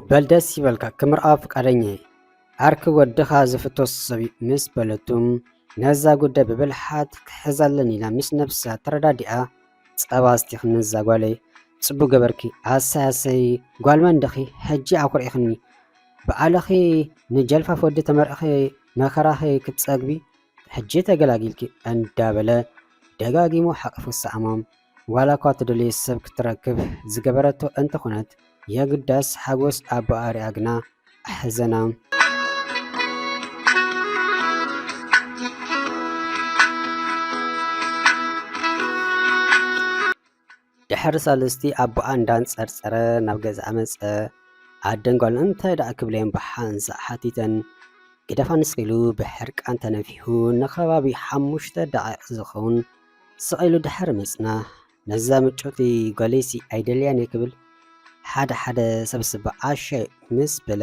በል ደስ ይበልካ፣ ክምርኣው ፍቃደኛ እየ። ዓርኪ ወድኻ ዝፍቶ ሰብ እዩ ምስ በለቱ፣ ነዛ ጉዳይ ብብልሓት ክሕዛ ኣለኒ ኢላ ምስ ነብሳ ተረዳዲኣ፣ ጸባ ኣስቲኽኒ እዛ ጓለይ፣ ጽቡቅ ገበርኪ፣ ኣሰይ ኣሰይ፣ ጓል መን ድኺ፣ ሕጂ ኣኹሪዕኽኒ፣ ብዓልኺ ንጀልፋፍ ወዲ ተመርዕኺ መኸራኺ ክትጸግቢ፣ ሕጂ ተገላጊልኪ እንዳበለ ደጋጊሙ ሓቂፉ ሰኣማ። ዋላ እኳ ትደልዮ ሰብ ክትረክብ ዝገበረቶ እንተኾነት፣ የግዳስ ሓጎስ ኣቦኣ ሪኣ ግና ኣሕዘና። ድሕሪ ሳልስቲ ኣቦኣ እንዳንጸርጸረ ናብ ገዛ መጸ። ኣደን ጓልን እንታይ ደኣ ክብለየን ብሓንሳእ ሓቲተን። ግደፋ ንስኺ ኢሉ ብሕርቃን ተነፊሑ ንኸባቢ ሓሙሽተ ደቂቕ ዝኸውን ስቕ ኢሉ ድሕሪ ምጽናሕ፣ ነዛ ምጭውቲ ጓለይሲ ኣይደልያን እየ ክብል ሓደ ሓደ ሰብስባ ዓሻ እዩ ምስ በለ፣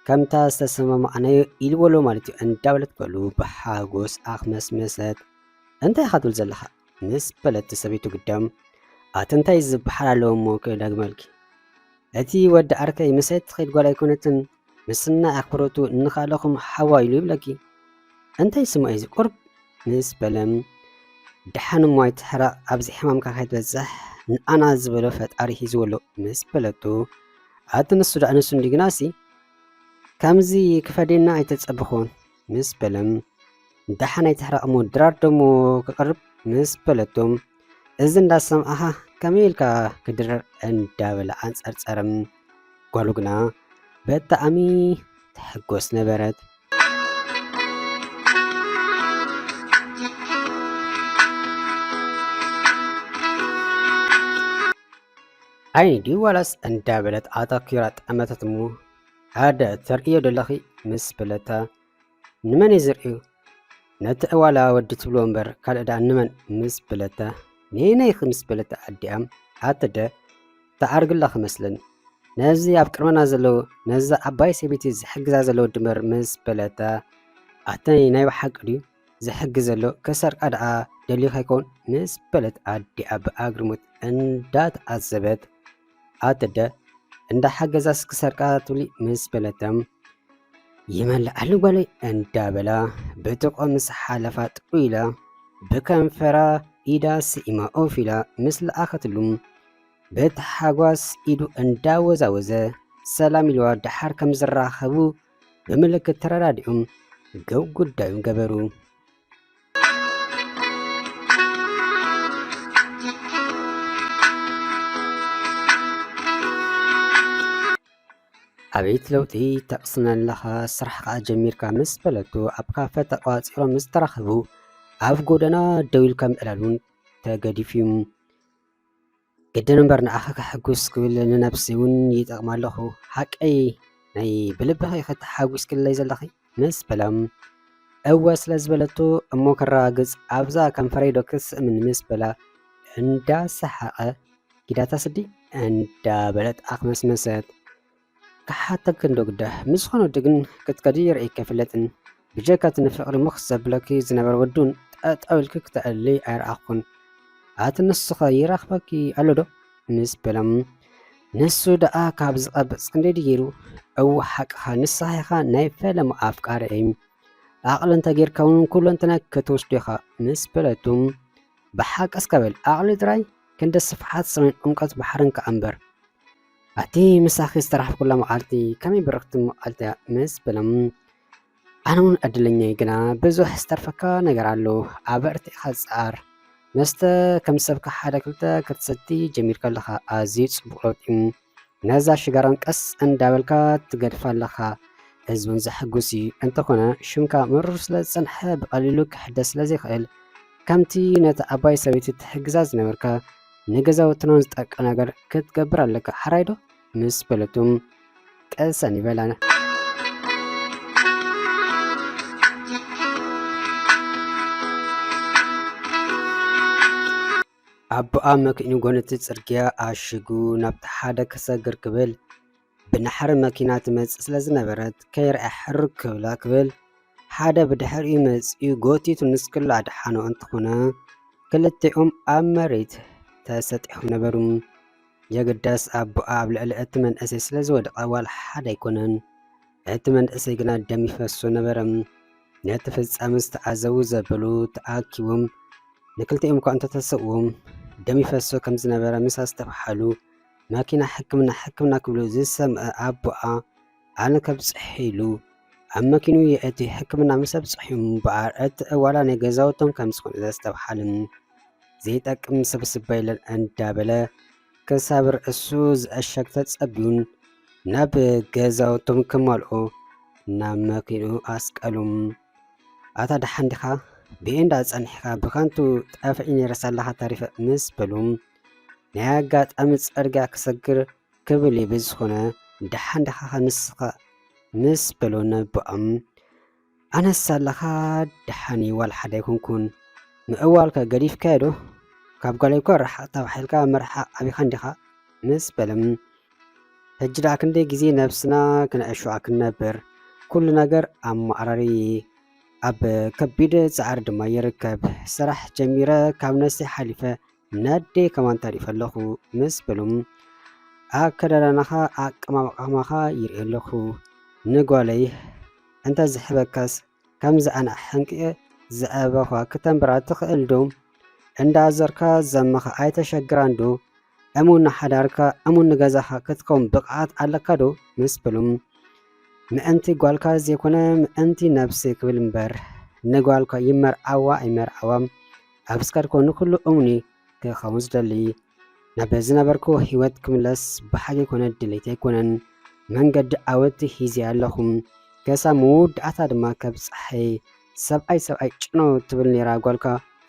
ከምታ ዝተሰማማዕናዮ ኢልዎ ኣሎ ማለት እዩ እንዳበለት ጓሉ ብሓጎስ ኣኽመስመሰት። እንታይ ኢኻ ትብል ዘለኻ? ምስ በለት ሰበይቱ ግዳም፣ ኣቲ እንታይ ዝበሃል ኣለዎ እሞ ክደግመልኪ? እቲ ወዲ ዓርከይ ምሳይ ትኸይድ ጓል ኣይኮነትን፣ ምስና ኣኽብሮቱ እንኻለኹም ሓዋ ኢሉ ይብለኪ። እንታይ ስሙ እዩ እዚ ቁርብ? ምስ በለ፣ ደሓን እሞ ኣይትሕረቕ፣ ኣብዚ ሕማምካ ከይትበጽሕ ንኣና ዝበሎ ፈጣሪ ሒዝዎ ኣሎ ምስ በለቶ፣ ኣቲ ንሱ ደኣ ንሱ እንዲ ግናሲ ከምዚ ክፈድየና ኣይተጸበኹን ምስ በለ፣ ደሓን ኣይትሕረቕ እሞ ድራር ደሞ ክቕርብ ምስ በለቶ፣ እዚ እንዳሰምዓኻ ከመይ ኢልካ ክድረር እንዳበለ ኣንጸርጸረ። ጓሉ ግና ብጣዕሚ ትሕጎስ ነበረት። ዓይኒ ድዩ ዋላስ እንዳበለት ኣተኪራ ጠመተት እሞ፣ ኣደ ተርእዮ ደለኺ ምስ በለታ፣ ንመን እዩ ዝርእዩ? ነቲ ዕዋላ ወዲ ትብሎ እምበር ካልእ ደኣ ንመን ምስ በለታ፣ ንየናይ ኢኺ ምስ በለታ ኣዲኣ፣ ኣተ ኣደ ተዓርግላ ክመስለን። ነዚ ኣብ ቅድመና ዘለዉ፣ ነዛ ዓባይ ሰበይቲ ዝሕግዛ ዘለዉ ድምር ምስ በለታ፣ ኣተይ ናይ ብሓቂ ድዩ ዝሕግዝ ዘሎ? ክሰርቃ ደኣ ደልዩ ከይኮን ምስ በለት ኣዲኣ ብኣግርሞት እንዳተዓዘበት፣ ኣተ ኣደ እንዳሓገዛስ ክሰርቃ ትብሊ ምስ በለታ፣ ይመልኣሉ ጓለይ እንዳበላ ብጥቆ ምስ ሓለፋ ጥው ኢላ ብከንፈራ ኢዳ ስኢማ ኦፍ ኢላ ምስ ለኣኸትሉ፣ ብታሓጓስ ኢዱ እንዳወዛወዘ ሰላም ኢልዋ ደሓር ከም ዝራኸቡ ብምልክት ተረዳዲኦም ገው ጉዳዮም ገበሩ። ኣቤት ለውጢ ተቕስን ኣለኻ፣ ስራሕ ከኣ ጀሚርካ ምስ በለቶ፣ ኣብ ካፈ ተቋጺሮም ምስ ተራኸቡ፣ ኣብ ጎደና ደው ኢልካ ምዕላል እውን ተገዲፉ እዩ። ግድን እምበር ንዓኻ ከሐጉስ ክብል ንነብሰይ እውን ይጠቕማ ኣለኹ። ሓቀይ ናይ ብልብኺ ኢኺ ተሓጒስክለይ ዘለኺ ምስ በላ፣ እወ ስለ ዝበለቶ እሞ ከረጋግጽ ኣብዛ ከንፈረይ ዶ ክትስእምኒ ምስ በላ እንዳሰሓቐ፣ ኪዳታ ስዲ እንዳበለት ኣኽመስመሰት። ክሓተኪ እንዶ ግዳ፣ ምስ ዝኾነ ወዲ ግን ክትከዲ ርእይኪ ኣይፈልጥን። ብጀካ እቲ ንፍቕሪ ምኽ ዘብለኪ ዝነበረ ወዲ እውን ጠጠው ኢልኪ ክተዕልሊ ኣይረኣኹን። ኣቲ ንስኸ ይረኽበኪ ኣሎ ዶ? ምስ በሎም፣ ንሱ ደኣ ካብ ዝቐብጽ ክንደይ ድዩ ገይሩ? እወ ሓቅኻ፣ ንስኻ ኢኻ ናይ ፈለማ ኣፍቃሪኣይ። ዓቕሊ እንተጌርካ እውን ኩለንተናይ ክትወስዶ ኢኻ ምስ በለቱ፣ ብሓቂ እስከ በል፣ ዓቕሊ ጥራይ ክንዲ ስፍሓት ሰማይን ዕምቆት ባሕርን ከኣ እምበር። ኣቲ ምሳኺ ዝተራኸብኩላ መዓልቲ ከመይ ብርኽቲ መዓልቲ እያ ምስ በሎም፣ ኣነ እውን ዕድለኛ እየ፣ ግና ብዙሕ ዝተርፈካ ነገር ኣሎ፣ ኣበርቲዕኻ ጸዓር። መስተ ከም ሰብካ ሓደ ክልተ ክትሰቲ ጀሚርካ ኣለኻ፣ ኣዝዩ ጽቡቕ ለውጢ። ነዛ ሽጋራም ቀስ እንዳበልካ ትገድፋ ኣለኻ። እዚ እውን ዘሐጉስ እዩ። እንተኾነ ሽምካ ምሩር ስለ ዝጸንሐ ብቐሊሉ ክሕደስ ስለ ዘይክእል፣ ከምቲ ነታ ዓባይ ሰበይቲ ትሕግዛ ዝነበርካ ንገዛውትናን ዝጠቅም ነገር ክትገብር ኣለካ። ሓራይ ዶ? ምስ በለቱ ቀሰን ይበላ። ኣቦኣ መኪኑ ጎኒ እቲ ጽርግያ ኣሽጉ ናብቲ ሓደ ክሰግር ክብል፣ ብናሕሪ መኪና ትመጽእ ስለ ዝነበረት፣ ከይርኣ ሕርግ ክብላ ክብል፣ ሓደ ብድሕሪኡ መጺኡ ጎቲቱ ንስክላ ኣድሓኖ። እንተኾነ፣ ክልቲኦም ኣብ መሬት ተሰጢሖም ነበሩ። የግዳስ ኣቦኣ ኣብ ልዕሊ እቲ መንእሰይ ስለ ዝወደቐ ዋላ ሓደ ኣይኮነን። እቲ መንእሰይ ግና ደም ይፈሶ ነበረ። ነቲ ፍጻመ ዝተዓዘቡ ዘበሉ ተኣኪቦም ንክልቲኦም እኳ እንተተሰዎም ደም ይፈሶ ከም ዝነበረ ምስ ኣስተብሓሉ፣ ማኪና ሕክምና ሕክምና ክብሉ ዝሰምዐ ኣቦኣ ኣነ ከብጽሕ ኢሉ ኣብ መኪኑ የእቲ ሕክምና ምስ ኣብጽሑ እምበኣር እቲ እዋላ ናይ ገዛውቶም ከም ዝኾነ ዘስተብሓልን ዘይጠቅም ስብስብ የለን እንዳበለ ክሳብ ርእሱ ዝዕሸግ ተጸቢዩን ናብ ገዛውቶም ክማልኦ ናብ መኪኑ ኣስቀሉም። ኣታ ደሓን ዲኻ? ብኤንዳ ጸኒሕካ ብኸንቱ ጠፍዒ ነይረ ሳላኻ ተሪፈ ምስ በሉ ናይ ኣጋጣሚ ጸርግያ ክሰግር ክብል እዩ ብዝኾነ ደሓን ዲኻ ንስኻ ምስ በሉ ነቦኦም ኣነስ ኣለኻ ደሓን እዩ ዋላ ሓደ ኣይኮንኩን ምእዋልካ ገዲፍካዮ ዶ ካብ ጓለይ እኮ ርሓቕ ተባሒልካ ምርሓቕ ኣቢኻ እንዲኻ ምስ በለም ሕጂ ደኣ ክንደይ ግዜ ነብስና ክነዕሽዋ ክንነብር ኩሉ ነገር ኣብ ማዕረሪ ኣብ ከቢድ ጻዕሪ ድማ ይርከብ። ስራሕ ጀሚረ ካብ ነፍሰይ ሓሊፈ ነደይ ከማን ተሪፈ ኣለኹ ምስ በሉ ኣከዳድናኻ ኣቀማቕማኻ ይርኢ ኣለኹ ንጓለይ እንተ ዝሕበካስ ከምዚ ኣነ ኣሕንቂኤ ዘዕበኹዋ ክተንብራ ትኽእል ዶ? እንዳዞርካ ዘመኻ ኣይተሸግራን ዶ? እሙን ንሓዳርካ እሙን ንገዛኻ ክትከውን ብቕዓት ኣለካ ዶ? ምስ በሉ ምእንቲ ጓልካ ዘይኮነ ምእንቲ ነብሲ ክብል እምበር ንጓልካ ይመርዓዋ ኣይመርዓዋ ኣብ ስካድኮ ንኩሉ እሙን እዩ ክኸውን ዝደሊ ናብ ዝነበርኩ ህይወት ክምለስ ብሓቂ ኮነ ድሌት ኣይኮነን መንገዲ ዓወት ሂዜ ኣለኹ ከሳ መወዳእታ ድማ ከብፅሐይ ሰብኣይ ሰብኣይ ጭኖ ትብል ነይራ ጓልካ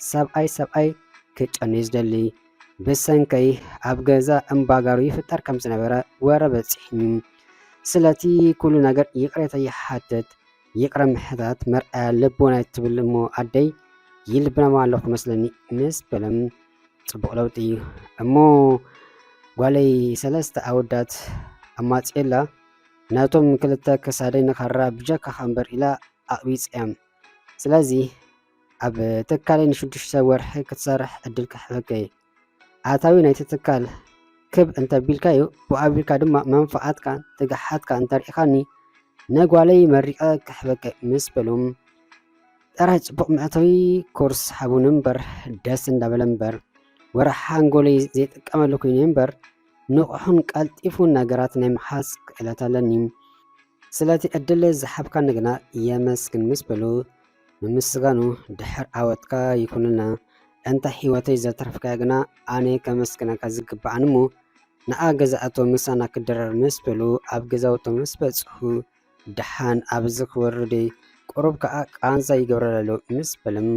ሰብኣይ ሰብኣይ ክጨኑ ዝደሊ ብሰንከይ ኣብ ገዛ እምባጋሩ ይፍጠር ከም ዝነበረ ወረ በፂሕኒ ስለቲ ኩሉ ነገር ይቕሬታ ይሓትት ይቕረ ምሕታት መርኣያ ልቦና ትብል እሞ ኣደይ ይልብናማ ኣለኹ መስለኒ ምስ በለም ፅቡቕ ለውጢ እዩ እሞ ጓለይ ሰለስተ ኣወዳት ኣማፅኤላ ነቶም ክልተ ክሳደይ ንኸራ ብጀካኻ እምበር ኢላ ኣቕቢፀ እያ ስለዚ ኣብ ትካለይ ንሽዱሽተ ወርሒ ክትሰርሕ ዕድል ክሕበከ እየ ኣታዊ ናይቲ ትካል ክብ እንተቢልካዮ ብኣቢልካ ድማ መንፍዓትካ ትግሓትካ እንተርኢኻኒ ነጓለይ መሪቐ ክሕበከ ምስ በሎም ጥራይ ፅቡቕ መእተዊ ኮርስ ሓቡን እምበር ደስ እንዳበለ እምበር ወረ ሓንጎለይ ዘይጥቀመሉ ኮይኑ እምበር ንቑሑን ቀልጢፉን ነገራት ናይ ምሓዝ ክእለት ኣለኒ ስለቲ ዕድል ዝሓብካኒ ግና የመስግን ምስ በሉ ምምስጋኑ ድሕር ዓወትካ ይኩንልና እንተ ህይወተይ ዘትረፍካያ ግና ኣነ ከመስግነካ ዝግብኣኒ እሞ ንኣ ገዛእቶ ምሳና ክድረር ምስ በሉ ኣብ ገዛውቶም ምስ በጽሑ ደሓን ኣብዚ ክወርድ ቁሩብ ከኣ ቃንዛ ይገብረለሉ ምስ በልም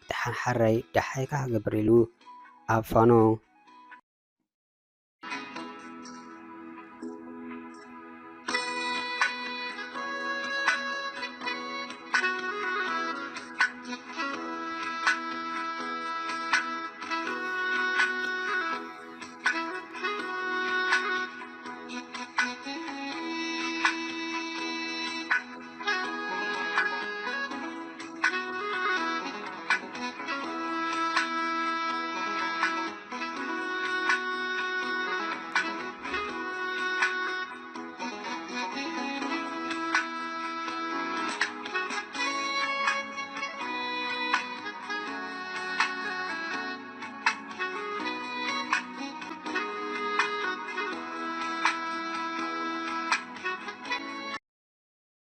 ደሓን ሓራይ ደሓይካ ክገብር ኢሉ ኣብ ፋኖ